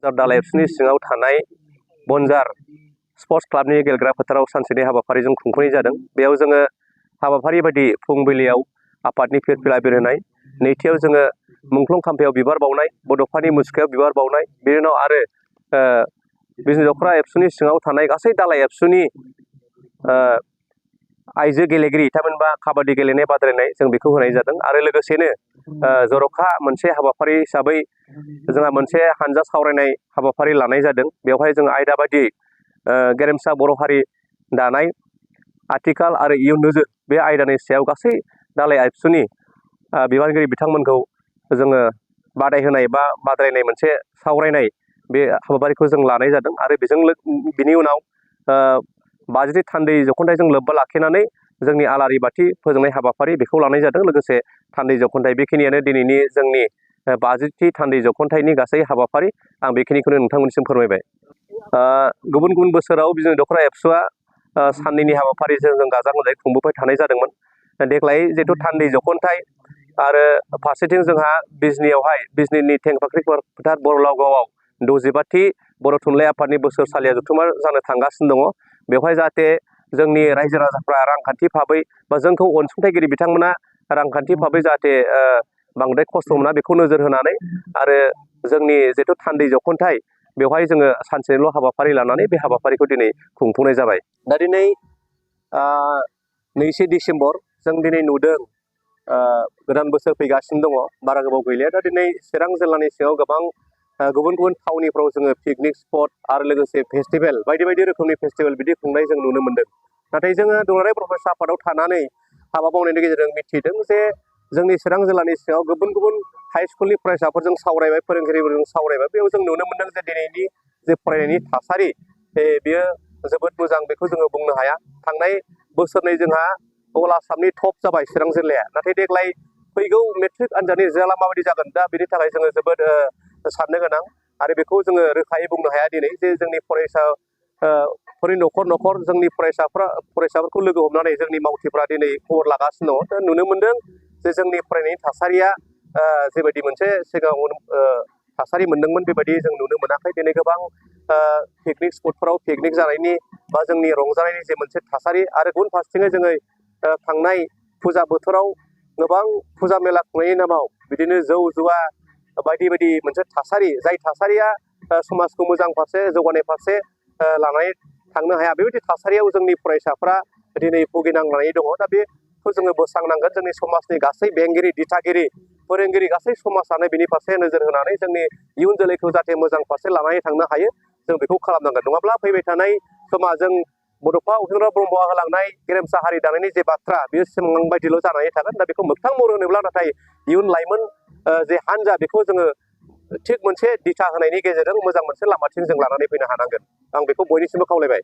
दाला एबसुनि सिङाव थानाय बनजार स्पर्ट्स क्लाबनि गेलेग्रा फोथाराव सानसेनि हाबाफारिजों खुंफुंनाय जादों। बेयाव जोङो हाबाफारि बायदि फुंबिलियाव आफादनि फिरफिला बिरहोनाय, नैथियाव जोङो मुंख्लं खाम्फायाव बिबार बावनाय, बड'फानि मुसुखायाव बिबार बावनाय, बेनि उनाव आरो बिजनि दख'रा एबसुनि सिङाव थानाय गासै दाला एबसुनि आइजो गेलेगिरि थामहिनबा काबादि गेलेनाय बादायलायनाय जों बेखौ होनाय जादों। आरो लोगोसेनो जर'खा मोनसे हाबाफारि हिसाबै जोंहा मोनसे हानजा सावरायनाय हाबाफारि लानाय जादों। बेवहाय जों आयदा बायदियै गेरेमसा बर' हारि दानाय आथिखाल आरो इयुन नोजोर बे आयदानि सायाव गासै दालाइ एबसुनि बिबानगिरि बिथांमोनखौ जोङो बादायहोनाय बा बादायनाय मोनसे सावरायनाय बे हाबाफारिखौ जों लानाय जादों। आरो बिनि उनाव 50थि थान्दै जख'न्थाइजों लोब्बा लाखिनानै जोंनि आलारि बाथि फोजोंनाय हाबाफारि बेखौ लानाय जादों। लोगोसे थान्दै जख'न्थाइ बेखिनियानो दिनैनि जोंनि 50थि थान्दै जख'न्थाइनि गासै हाबाफारि। आं बेखिनिखौनो नोंथांमोननिसिम फोरमायबाय। गुबुन गुबुन बोसोराव बिजनि दख'रा एबसुआ साननैनि हाबाफारिजों जों गाजा गोमजायै खुंबोबाय थानाय जादोंमोन। देग्लाय जिहेथु थान्दै जख'न्थाइ आरो फारसेथिं जोंहा बिजनिनि थेंफाख्रि फोथार बरलागावआव 65थि बर' थुनलाइ आफादनि बोसोरसालिया जथुमा जानो थांगासिनो दङ। बेवहाय जाहाथे जोंनि रायजो राजाफ्रा रांखान्थि भाबै बा जोंखौ अनसुंथाइगिरि बिथांमोना रांखान्थि भाबै जाहाथे बांद्राय खस्थ' मोना बेखौ नोजोर होनानै आरो जोंनि जिहेथु थान्दै जख'न्थाइ बेवहाय जोङो सानसेनिल' हाबाफारि लानानै बे हाबाफारिखौ दिनै खुंफुंनाय जाबाय। दा दिनै 2 डिसेम्बर जों दिनै नुदों गोदान बोसोर फैगासिनो दङ, बारा गोबाव गैलिया। दा दिनै चिरां जिल्लानि सिङाव गोबां गुबुन गुबुन थावनिफ्राव जोङो पिकनिक स्पट आरो लोगोसे फेस्टिभेल बायदि बायदि रोखोमनि फेस्टिभेल बिदि खुंनाय जों नुनो मोन्दों। नाथाय जोङो दुलाराय बर' फरायसा आफादाव थानानै हाबा मावनायनि गेजेरजों मिथिदों जे जोंनि चिरां जिल्लानि सिङाव गुबुन गुबुन हाइ स्कुलनि फरायसाफोरजों सावरायबाय, फोरोंगिरिफोरजों सावरायबाय। बेयाव जों नुनो मोन्दों जे दिनैनि जे फरायनायनि थासारि बेयो जोबोद मोजां, बेखौ जोङो बुंनो हाया। थांनाय बोसोरनै जोंहा अल आसामनि टप जाबाय चिरां जिल्लाया। नाथाय देग्लाय फैगौ मेट्रिक आनजादनि रिजाल्टआ माबायदि जागोन, दा बेनि थाखाय जोङो जोबोद साननो गोनां। आरो बेखौ जोङो रोखायै बुंनो हाया दिनै जे जोंनि फरायसाफोरनि न'खर न'खर जोंनि फरायसाफोरखौ लोगो हमनानै जोंनि मावथिफ्रा दिनै खबर लागासिनो दङ। दा नुनो मोन्दों जे जोंनि फरायनायनि थासारिया जेबायदि मोनसे सिगाङाव थासारि मोन्दोंमोन बेबायदि जों नुनो मोनाखै। दिनै गोबां पिकनिक स्पटफोराव पिकनिक जानायनि बा जोंनि रंजानायनि जे मोनसे थासारि आरो गुबुन फारसेथिङै जोङो थांनाय फुजा बोथोराव गोबां फुजा मेला खुंनायनि नामाव बिदिनो जौ जुवा बायदि बायदि मोनसे थासारि, जाय थासारिया समाजखौ मोजां फारसे जौगानाय फारसे लानानै थांनो हाया, बेबायदि थासारियाव जोंनि फरायसाफ्रा दिनै भुगिनांनानै दङ। दा बेखौ जोङो बोस्रांनांगोन। जोंनि समाजनि गासै बेंगिरि, दिथागिरि, फोरोंगिरि गासै समाजानो बिनि फारसे नोजोर होनानै जोंनि इयुन जोलैखौ जाहाथे मोजां फारसे लानानै थांनो हायो, जों बेखौ खालामनांगोन। नङाब्ला फैबाय थानाय समा जों बड'फा उपेन्द्र ब्रह्मआ होलांनाय गेरेमसा हारि दानायनि जे बाथ्रा बेयो सिमां बायदिल' जानानै थागोन। दा बेखौ मोगथां महर होनोब्ला नाथाय इयुन लाइमोन जे हान्जा बेखौ जोङो थिग मोनसे दिथा होनायनि गेजेरजों मोजां मोनसे लामाथिं जों लानानै फैनो हानांगोन। आं बेखौ बयनिसिमबो खावलायबाय।